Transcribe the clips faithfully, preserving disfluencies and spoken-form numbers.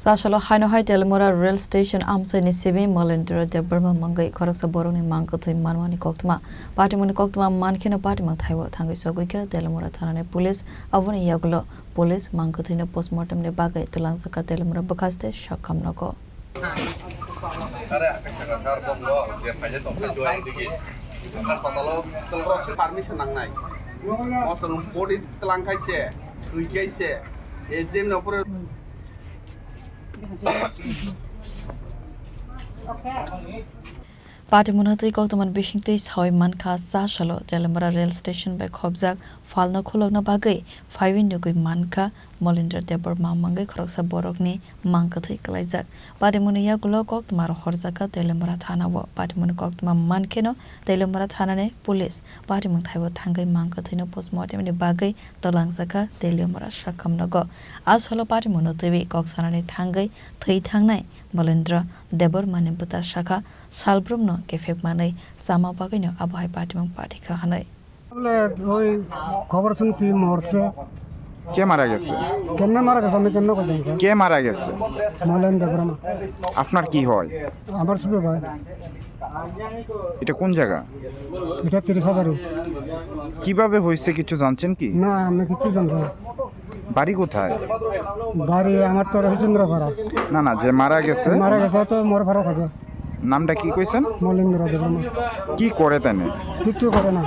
Chasalo haino hai Teliamura rail station amchaini simi Malendra Debbarma mangwi khoroksa borokni mang kwthwi manmani koktwma. Patimungni koktwma mankheno patimung thaibo thangwi sogwikha Teliamura thanani police. Aboni yagulo police mang kwthwino postmortemni bagwi twlangjakha Teliamura bwkhaste sakham nogo. Permission nangnai. Mosong body twlang khaise, sui khaise, S D M ni opor. Patimungno twi koktwmani bisingtwi sawi mankha, chasalo Teliamura rail station bai khobjak phalno khulokna bagwi phaiwi nugwi mankha Malendra Debbarma mangwi khoroksa borokni mang kwthwi kwlaijak. Patimungni yagulo koktwma rohorjakha Teliamura thanao. Patimungni koktwma mankheno Teliamura thanani police patimung thaibo thangwi mang kwthwino postmortemni bagwi twlangjakha Teliamura sakham nogo. Asalo patimungno twiwi kok sanani thangwi thwi thangnai Malendra Debbarmani bwta sakha, salbrumno kephek manwi chama bagwino abo hai patimung pathikha hwnwi. Bole oi khobor shunchi morse. কে মারা গেছে? কেমনে মারা গেছে আমি কেমনে কইতাম, স্যার? কে মারা গেছে? মলেন দেববর্মা। আপনার কি হয়? আমার ছোট ভাই। এটা কোন জায়গা? এটা তিরিশাবাড়ি। কিভাবে হয়েছে কিছু জানছেন কি? না, আমি কিছু জানতাম না। বাড়ি কোথায়? বাড়ি আমার তো রহিচন্দ্রপাড়া। না, না, যে মারা গেছে। মারা গেছে তো মোর পাড়া থাকে। নামটা কি কইছেন? মলেন্দ্র দেববর্মা। কি করে তেনে? কিচ্ছু করে না।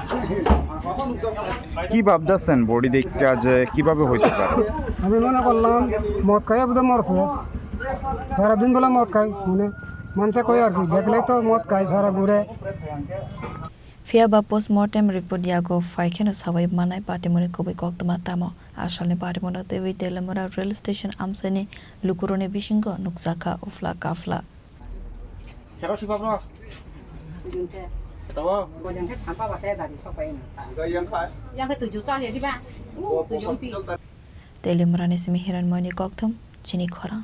কি ভাবতেছেন বডি দেখা যে কিভাবে হইতে পারে? আমি মনে করলাম মদ খাইয়া বোধহয় মরছে। সারাদিন বলে মদ খাই, মানে, মানুষে কয় আর কি, দেখলে তো মদ খায়, সারা ঘুরে। Phiya ba postmortem report yago phai kheno sawi manai patimungni kubui koktwma tamo. Asalni patimungno twiwi Teliamura rail station amchaini lukurokni bisingo nukjakha uphla kaphla. Khero si babro. Khero. Yang khe tuju chali diba. Tuju pi. Teliamurani simi Hiranmoyni kokthum chini khorang.